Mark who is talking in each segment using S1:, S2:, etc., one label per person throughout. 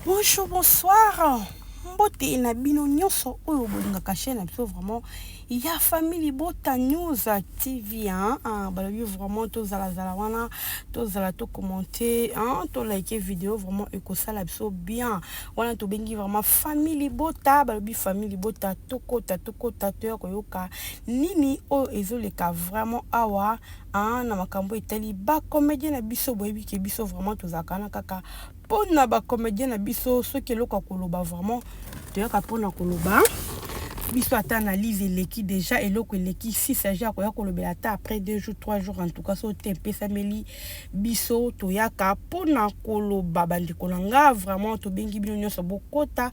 S1: Bonjour, bonsoir. Mbote na bino nyonso oyo bolingaka chaîne na biso vraiment ya famille Libota News TV, hein? Ah, balobi vraiment tozalazala wana, tozala, tocommenter, hein? Tolike vidéo, vraiment ekosala biso bien. Wana tobengi vraiment famille Libota. Balobi famille Libota, tokota, tokota, toya koyoka nini oyo ezoleka vraiment awa, hein? Na makambo etali bacomédien na biso. Boyebi ke biso vraiment tozalaka wana kaka mpona bacomédien na biso. Soki eloko ya koloba, vraiment toyaka mpona koloba. Biso ata analyse eleki déjà, eloko eleki, si s'agit ya koya kolobela ata après 2 jours, 3 jours, en tout cas so te epesameli biso, toyaka mpona koloba. Bandeko na nga, vraiment tobengi bino nyonso, bokota,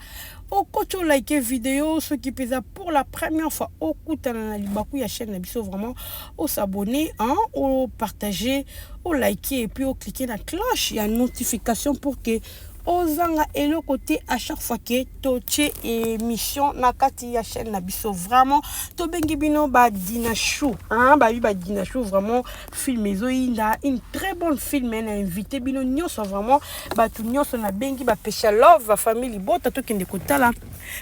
S1: okoti, olike vidéo. Soki mpenza pour la première fois okutana na libaku ya chaîne na biso, vraiment os'abonner, hein, opartager, olike et puis ocliquer na cloche ya notification pour que ozanga eloko te à chaque fois ke totie émission na kati ya chaîne na biso. Vraiment tobengi bino badina chou, hein, babi badina chou. Vraiment film ezoyinda, une très bonne film. Na invité bino nyonso, vraiment bato nyonso nabengi, bapesha love, bafamille Libota, tokende kotala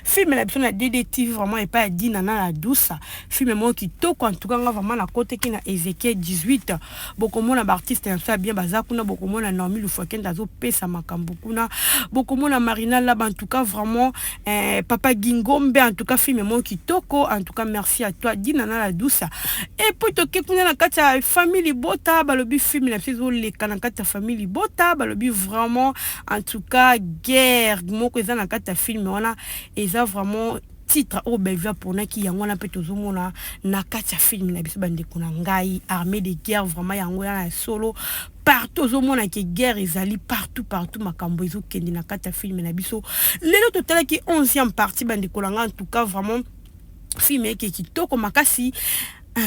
S1: film na biso na DDTV, vraiment epai ya Dina na la Douce. Film moko kitoko. En tout cas nga vraiment nakoteki na Ezekiel 18, bokomona baartiste na biso ya bien baza kuna. Bokomona Naomi Lufakende azopesa makambo kuna, bokomona Marina Laba, en tout cas vraiment papa Gingombe. En tout cas film moko kitoko. En tout cas merci à toi, Dina na la Douce. Et puis toke kuna na kati ya famille Libota. Balobi film na biso ezoleka na kati ya famille Libota. Balobi vraiment, en tout cas guerre moko eza na kati ya film wana. Eza vraiment titre oyo Bellevue aponaki yango wana. Mpe tozomona na kati ya film na biso, bandeko na ngai, armée de guerre vraiment yango wana ya solo. Partout ozomona ke guerre ezali partout, partout makambo ezokende na kati ya film na biso. Lelo totalaki 11e partie, bandeko na ngai. En tout cas vraiment film eke kitoko makasi.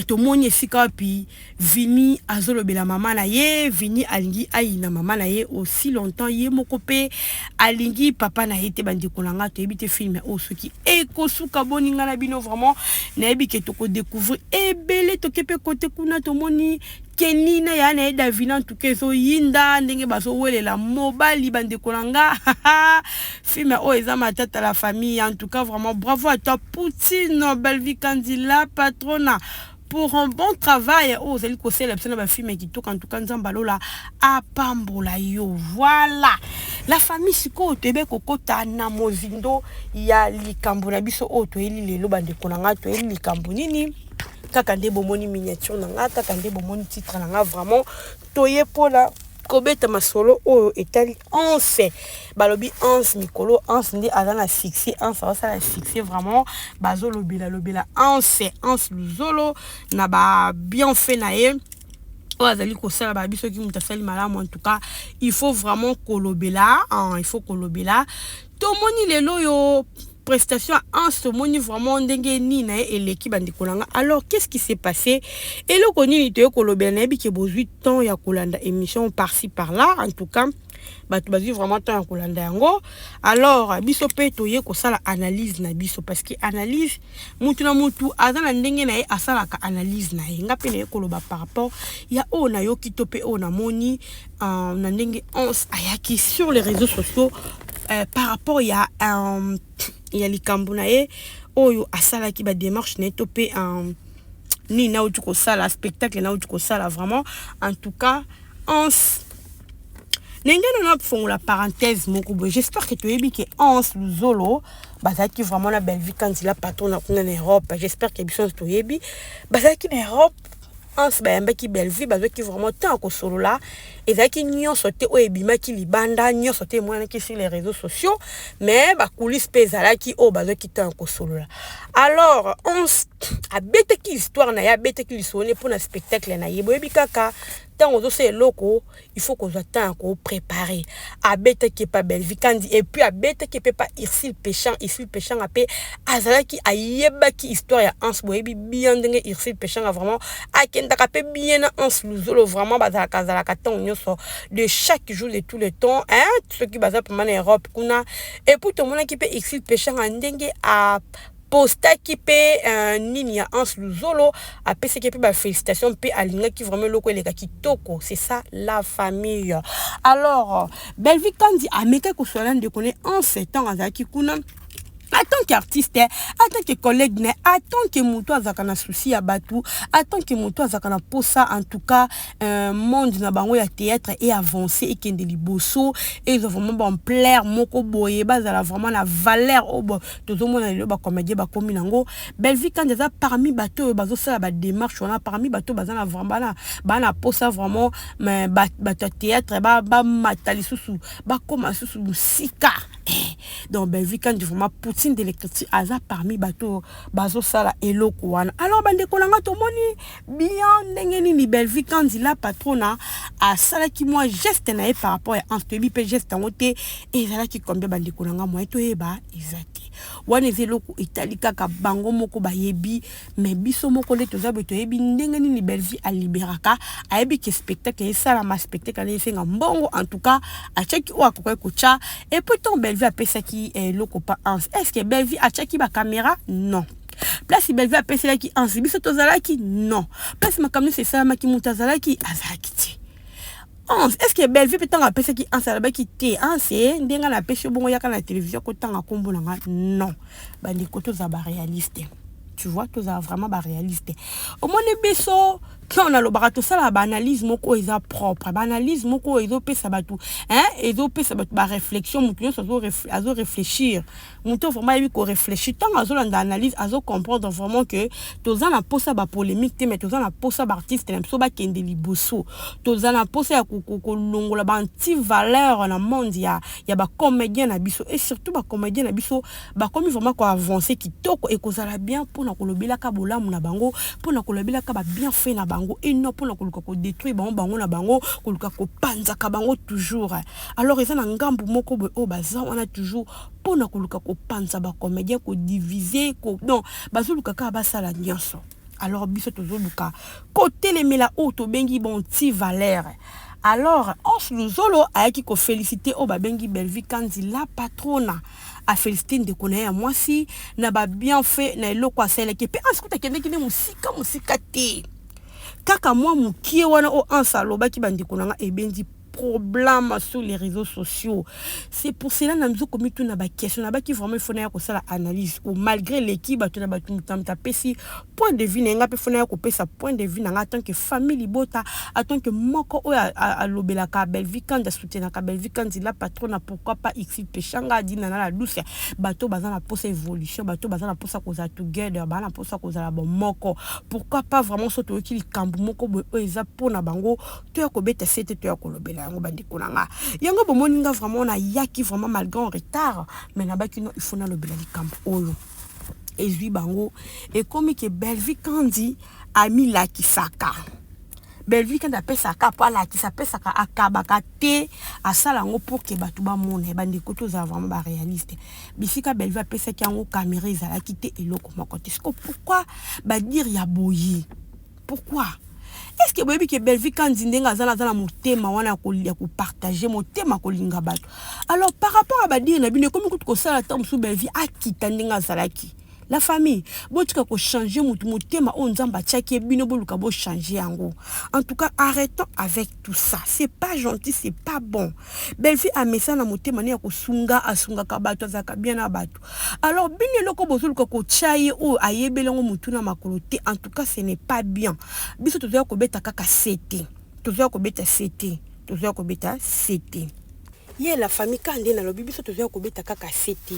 S1: Tomoni esika wapi Vini azolobela mama na ye. Vini alingi ayina mama na ye aussi longtemps ye moko mpe alingi papa na ye te. Bandeko na nga, toyebi te film oyo soki ekosuka boninga na bino. Vraiment nayebi ke tokodécouvrir ebele. Toke mpe kote kuna, tomoni Keni na ya na ye Davina. Ntuka ezoyinda ndenge bazowelela mobali. Bandeko na nga, film oyo eza matata, la famille. En tout cas vraiment bravo à toi, Poutine Belvi Kandila patrona, pour un bon travail oyo ozali kosalela biso na bafilm ya kitoko. En tout cas Nzambe alola apambola yo. Voilà, la famille. Sikoyo toyebe kokɔta na mozindo ya likambo na biso oyo toyeli lelo. Bandeko na ngai, toyeli likambo nini? Kaka nde bomoni miniature na nga, kaka nde bomoni titre na nga, vraiment toye mpona kobeta masolo oyo etali Anse. Balobi Anse mikolo, Anse nde aza na succès, Anse azosala succès. Vraiment bazolobela lobela Anse, Anse Luzolo na babienfait na ye oyo azali kosala. Babi soki moto asali malamu, en tout cas il faut vraiment kolobela, hein, il faut kolobela. Tomoni lelo oyo prestation ya Anse, tomoni vraiment ndenge nini na ye eleki, bandeko na nga. Alors qu'est-ce qui s'est passé? Eloko nini toye kolobela? Nayebi ke bozwi temps ya kolanda émission par-ci par-là. En tout cas bato bazwi vraiment temps ya kolanda yango. Alors biso mpe toye kosala analyse na biso, parce que analyse, mutu na mutu aza na ndenge na ye asalaka analyse na ye. Nga mpe naye koloba par rapport ya oyo nayoki to mpe oyo namoni na ndenge Anse ayaki sur les réseaux sociaux par rapport ya likambo na ye oyo asalaki, badémarche na ye to mpe nini nauti kosala, spectacle nauti kosala. Vraiment, en tout cas Anse, ndenge nano nafongola parenthèse moko boye, j'espère que toyebi ke Anse Luzolo bazalaki vraiment na Bellevue Kandila patron na kuna na Europe. J'espère ke biso nyonso toyebi bazalaki na Europe. Anse bayambaki Bellevue, bazwaki vraiment temps ya kosolola. Ezalaki nyonso te oyo ebimaki libanda, nyonso te emonanaki sur les réseaux sociaux, mais bacoulisses mpe ezalaki oyo bazwaki temps ya kosolola. Alors Anse abetaki histoire na ye, abetaki lisolo ne mpona spectacle na ye. Boyebi kaka ntango ozosala eloko, il faut kozwa temps ya kopréparer. Abetaki epa Bellevue Kandi et puis abetaki mpe pa Ursile Péchang. Ursile Péchanga mpe azalaki, ayebaki histoire ya Anse. Boyebi bien ndenge Ursile Péchanga vraiment akendaka mpe bien na Anse Luzolo. Vraiment bazalaka, azalaka ntango nyonso, de chaque jour, de tout le temps, hein, soki baza mpema na Europe kuna. Et puis tomonaki mpe Ursile Péchanga ndenge a Apostaki mpe nini ya Anse Luzolo, apesaki mpe bafélicitation mpe alingaki vraiment eloko eleka kitoko. C'est ça la famille. Alors Bellevue Kandi amekaki kosola ndeko ne Anse ntango azalaki kuna, en tant qu'artiste, en tant que collègue ne, en tant que moto azalaka na souci ya bato, en tant que moto azalaka na posa, en tout cas monde na bango ya théâtre e avancé, ekende liboso, ezwa vraiment baampleur moko boye, bazala vraiment na valeur oyo tozomona lelo bacomédien bakomi nango. Bellevue Kandi aza parmi bato oyo bazosala badémarche wana, parmi bato baza na vraiment baa na posa vraiment bato ya théâtre bamata lisusu, bakóma lisusu mosika. Donc Bellevue Kandi vraiment, Poutine de l'écriture, aza parmi bato bazosala eloko wana. Alors bandeko na nga, tomoni bien ndenge nini Bellevue Kandi la patrona asalaki mwa geste na ye par rapport ya Anse. Toyebi mpe geste yango te ezalaki combien. Bandeko na nga, moye toyeba eza te. Wana eza eloko etali kaka bango moko bayebi, mais biso moko nde toza boye, toyebi ndenge nini Bellevue aliberaka. Ayebi ke spectacle esalama, spectacle wana esenga mbongo. En tout cas atiaki oyo akokaki kotya. Et puis ntango Bellevue apesaki eloko pa Anse, est ce que Bellevue atiaki bacaméra? Non. Place Bellevue apeselaki Anse, biso tozalaki? Non. Place makambo nyonso esalamaki, moto azalaki? Azalaki te. Anse, est ce que Bellevue mpe ntango apesaki Anse alobaki te: "Anse, ndenge napesi yo bongo, yaka na télévision kotanga nkombo na nga"? Non, bandeko, tozala baréaliste, tu vois, tozala vraiment baréaliste. Omoni biso ntango nalobaka, tosalaka baanalyse moko oyo eza propre, baanalyse moko oyo ezopesa bato, ezopesa bato baréflexion. Moto nyonso azoréfléchir, moto vraiment ayebi koréfléchir, ntango azolanda analyse, azocomprendre vraiment que toza na mposa bapolémique te, mais toza na mposa baartiste na biso bakende liboso. Toza na mposa ya kolongola baanti-valeur na monde ya bacomédien na biso, et surtout bacomédien na biso bakomi vraiment koavance kitoko. Ekozala bien mpona kolobelaka bolamu na bango, mpona kolobelaka babienfait na bango, et non mpona koluka kodétruire bango, bango na bango, koluka kopanzaka bango toujours. Alors eza na ngambu moko boye oyo baza wana toujours mpona koluka kopanza bacomédien, kodivise ko, donc bazoluka kaka basala nyonso. Alors biso tozoluka kotelemela oyo tobengi baanti-valeur. Alors Anse Luzolo ayaki kofélicité oyo babengi Bellevue Kandi la patrona, afélicité ndeko na ye ya mwasi na babienfait na eloko asalelaki. Mpe Anse kuta akendeki nde mosika mosika te, kaka mwa mokie wana oyo Anse alobaki, bandeko na nga, ebendi problème sur les réseaux sociaux. C'est pour cela na biso komituna baquestion nabaki vraiment il faut naya kosala analyse o, malgré leki bato na bato, moto apesi point de vue na nga, mpe faut naya kopesa point de vue na nga en tant que famille libota, en tant que moko oyo alobelaka Bellevue Kandi, asoutenaka Bellevue Kandi la patrona. Pourquoi pas Xil Peshanga, Adina na la douce, bato baza na posa évolution, bato baza na posa kozala together, baza na posa kozala bomoko. Pourquoi pas vraiment so toyoki likambo moko boye oyo eza mpona bango, toya kobeta se te, toya kolobela yango. Bandeko na nga, yango bomoni nga vraiment nayaki vraiment malgré en retard, mais nabaki no, il faut nalobela likambo oyo ezwi bango. Ekomi ke Bellevue Kandi amilakisaka, Bellevue Kandi apesaka mpo alakisa, apesaka, akabaka te, asala yango pour ke bato bamona ye. Bandeko, tozala vraiment baréaliste. Bisika Bellevue apesaki yango, caméra ezalaki te, eloko moko te. Siko pourquoi badire ya boye? Pourquoi? Est ce que boyebi ke Bellevue Kandi ndenge aza na motema wana ya kopartage, motema kolinga bato? Alors par rapport à badire na bino, ekomi kutu kosala ntango mosusu Bellevue akita ndenge azalaki. La famille, botika kochange motu motema oyo Nzambe atiaki ye. Bino boluka bochange yango. En tout cas, arrêtons avec tout ça, c'est pas gentil, c'est pas bon. Bellevue amesa na motema ne ya kosunga, asungaka bato, azalaka bien na bato. Alors bino eloko bozoluka kotia ye oyo ayebeli yango motu na makolo te. En tout cas, ce n'est pas bien. Biso tozoya kobeta kaka sete, tozoya kobeta sete, tozoya kobeta sete ye. La famille, ka nde nalobi, biso tozoya kobeta kaka sete,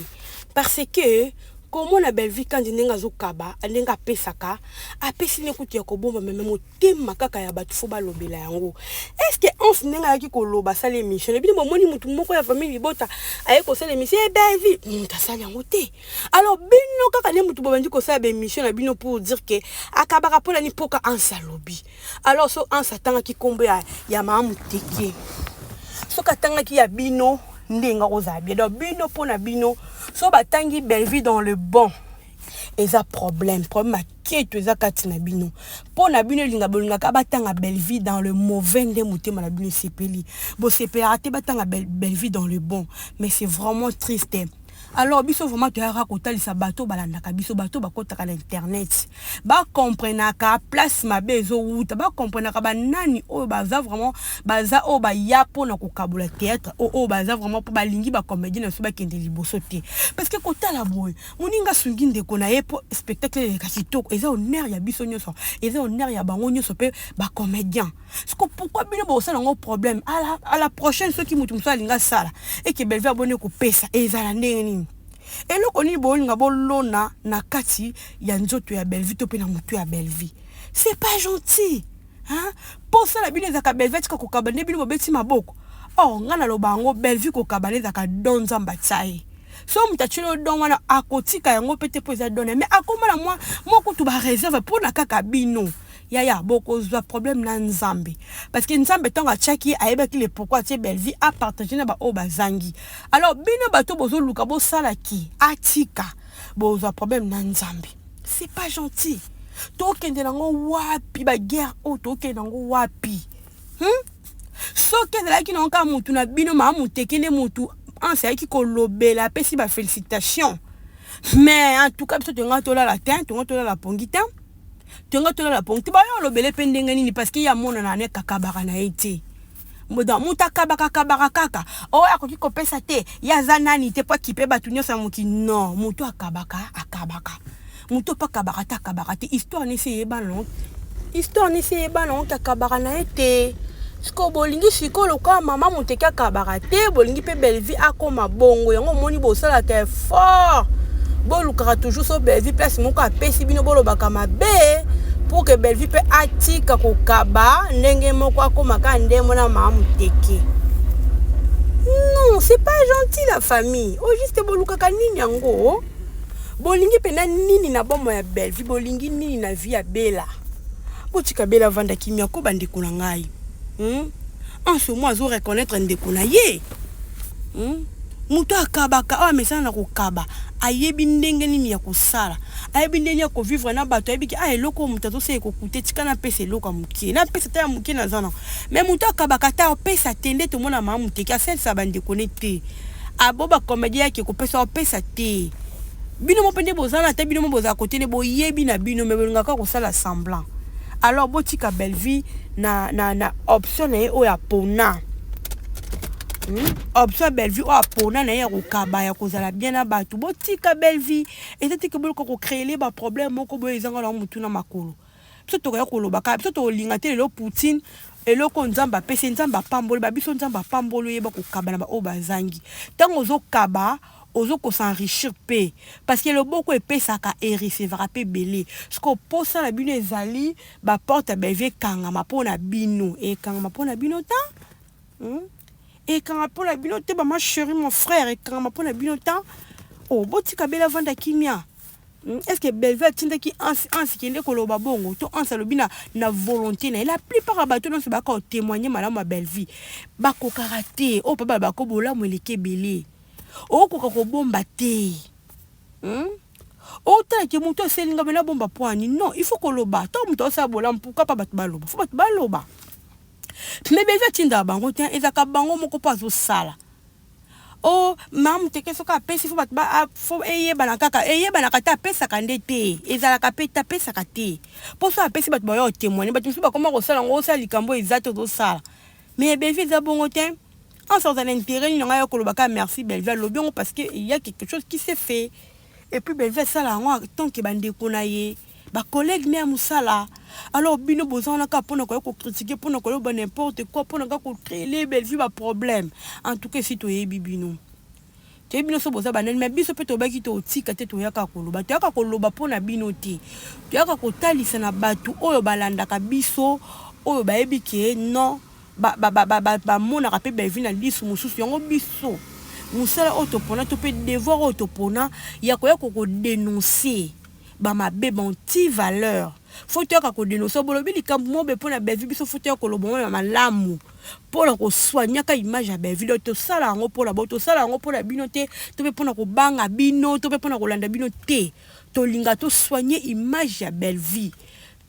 S1: parce que komona Bellevue Kandi ndenge azokaba, ndenge apesaka, apesi ne kutu ya kobomba, meme motema kaka ya bato, faut balobela yango. Est ce que Anse ndenge ayaki koloba, asala émission na bino, bomoni motu moko ya famille libota aye kosala émission e Bellevue? Moto asali yango te. Alors bino kaka nde motu bobandi kosala baémission na bino pour dire ke akabaka mpona ni mpoka Anse alobi. Alors so Anse atangaki nkombo ya mama Moteke, soki atangaki ya bino, ndenge kozala bien. Donc bino, mpona bino, so batangi Bellevue dans le bon, eza problème. Problème aketo eza kati na bino. Mpo na bino, elinga bolingaka batanga Bellevue dans le mauvais nde motema na bino esepeli. Bosepelaka te batanga Bellevue dans le bon. Mais c'est vraiment triste. Alors biso vraiment toyaka kotalisa bato balandaka biso, bato bakotaka na internet, bacomprenaka place mabe ezowuta, bacomprenaka banani oyo baza vraiment, baza oyo baya mpona kokabola théâtre, oyo baza vraiment mpo balingi bacomédien na biso bakende liboso te. Parce que kotala boye, moninga asungi ndeko na ye mpo spectacle eleka kitoko, eza honneur ya biso nyonso, eza honneur ya bango nyonso mpe bacomédien. Siko pourquoi bino bokosala yango problème? À la prochaine, soki moto mosusu alingi asala eke Bellevue aboni kopesa, ezala ndenge nini? Eloko nini bolinga bolona na kati ya nzoto ya Bellevue to mpe na motu ya Bellevue? C'est pas gentil, hein? Mposala bino ezalaka Bellevue atika kokaba nde bino bobeti maboko. Or ngai naloba yango, Bellevue kokaba nde ezalaka don Nzambe atia ye. So moto atieli yo don wana, akotika yango mpe te mpo eza don, mais akóma na mwa kutu baréserve mpona kaka bino. Yaya, bokozwa problème na Nzambe, parce que Nzambe, ntango atiaki ye, ayebaki le pourquoi atie Bellevue apartage na baoyo bazangi. Alors bino bato bozoluka bosalaki atika, bozwa problème na Nzambe. C'est pas gentil. Tokende nango wapi? Baguerre oyo tokende nango wapi, Soki ezalaki nango kaka motu na bino maa moteke nde motu anse ayaki kolobela, apesi bafélicitation, mais en tout cas biso tonga tolala te, tonga tolala pongi te, tonga tolala pongi te. Bayo olobele mpe ndenge nini? Parce que ye amonana ne kakabaka na ye te. Donc moto akabaka, akabaka kaka oyo akoki kopesa te. Ye aza nani te mpo akipe bato nyonso ya mokili? Non, moto akabaka, akabaka. Moto mpo akabaka te, akabaka te. Histoire nesi eyebana nango, histoire nesi eyebana nango, akabaka na ye te. Sikoyo bolingi sikoyo lokola mama moteki akabaka te, bolingi mpe Bellevue akóma bongo. Yango omoni bosalaka effort, bolukaka toujours so Bellevue place moko apesi bino, bolobaka mabe pour que Bellevue mpe atika kokaba ndenge moko, akóma kaka ndenge mona mama moteke. Non, c'est pas gentil, la famille. Au juste bolukaka nini yango? Bolingi mpena nini na bomoi ya Bellevue? Bolingi nini na vie ya Bela? Botika Bela avanda kimia ko, bandeko na ngai, En ce moment azo reconnaître ndeko na ye, Moto akabaka, oyo amesana na kokaba, ayebi ndenge nini ya kosala, ayebi ndenge ya kovivre na bato, ayebi ke ah, eloko oyo moto azosala ekokute, tika napesa eloko ya mokie, napesa ta ya mokie naza na. Mais moto akabaka ta, apesa te. Nde tomona mama moteki asalisa bandeko ne te, abo bacomédien yake kopesa, opesa te. Bino mo mpe nde boza na te, bino mo bozala kote nde boyebi na bino, mais bolingaka kosala semblant. Alors botika Bellevue na option na ye oyo apona, Option ya Bellevue oyo apona na ye ya kokaba, ya kozala bien na bato. Botika Bellevue. Eza teke boluka kocréer baproblème moko boye ezanga na motu na makolo. Biso tokoya koloba kaka, biso tokolinga te. Lelo Poutine, eloko Nzambe apesi, Nzambe apamboli babiso, Nzambe apamboli, oyeba kokaba na baoyo bazangi. Ntango ozokaba, ozokosenrichir mpe, parce que loboko epesaka erecevaka mpe ebele. Siko posa na bino ezali baporte ya Bellevue ekangama mpo na bino, ekangama mpo na bino ta, Ekanga mpo na bino te, bama chéri, mon frère, ekangama mpo na bino ta. Oh, botika Bela avanda kimia. Est ce que Bellevue atindaki Anse kende koloba bongo to Anse alobi na volonté na ye? La plupart ya bato nyonso baka kotémoigne malamu ya Bellevue bakokaka te. Oyo mpe balobaka bolamu eleki ebele, okoka kobomba te, Otalaki moto aselinga mpe nabomba poani? Non, il faut koloba. Ntango moto asala bolamu, pourquoi pas bato baloba? Faut bato baloba. Mais Bellevue atindaka bango te, ezalaka bango moko mpo azosala. O mama teke, soki apesi, faut bato, faut eyebana kaka. Eyebanaka te, apesaka nde te, ezalaka mpe te, apesaka te. Mpo so apesi, bato baya kotémoigne, bato mosusu bakoma kosala yango, osala likambo eza te, ozosala. Mais Bellevue eza bongo te. En sorte na intérêt nini ngai ya koloba kaka merci Bellevue? Alobi yango parce que il y a quelque chose qui s'est fait. Et puis Bellevue asala yango tant que bandeko na ye, bacollègue ne ya mosala. Alors bino boza wana kaka mpona koya kocritiquer, mpona koyoba n'importe quoi, mpona kaka kocréer Bellevue baproblème. En tout cas, esi toyebi bino, toyebi bino so boza banani. Mais biso mpe tobaki totika te, toyaka koloba, toyaka koloba mpona bino te, toyaka kotalisa na bato oyo balandaka biso, oyo bayebi ke non, bamonaka mpe Bellevue na lisu mosusu. Yango biso mosala oyo topona to mpe devoir oyo topona ya koya kokodénoncer bamabe, baanti valeur, faut toyaka kodénoncer. Bolobi likambo mobe mpo na Bellevue, biso faut toya koloba ngo ya malamu mpona kosoignaka image ya Bellevue. Donc tosala yango mpona bo, tosala yango mpona bino te, to mpe mpona kobanga bino, to mpe mpona kolanda bino te. Tolinga tosoigne image ya Bellevue.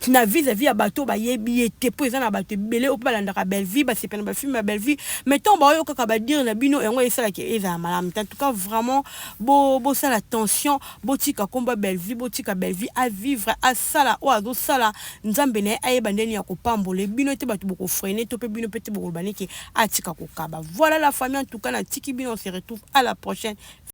S1: Na vis-à-vis ya bato bayebi ye te, mpo eza na bato ebele oyo mpe balandaka Bellevie, basepela na bafilm ya Bellevie, mais ntango baoyo kaka badire na bino, yango esalaki ezala malamu te. En tout cas, vraiment, bosala attention, botika komba Bellevie, botika Bellevie avivre, asala oyo azosala. Nzambe na ye ayeba ndeni ya kopambola bino te. Bato bokofreiner to mpe bino mpe te, bokoloba neke atika kokaba. Voilà la famille, en tout cas natiki bino, on se retrouve à la prochaine.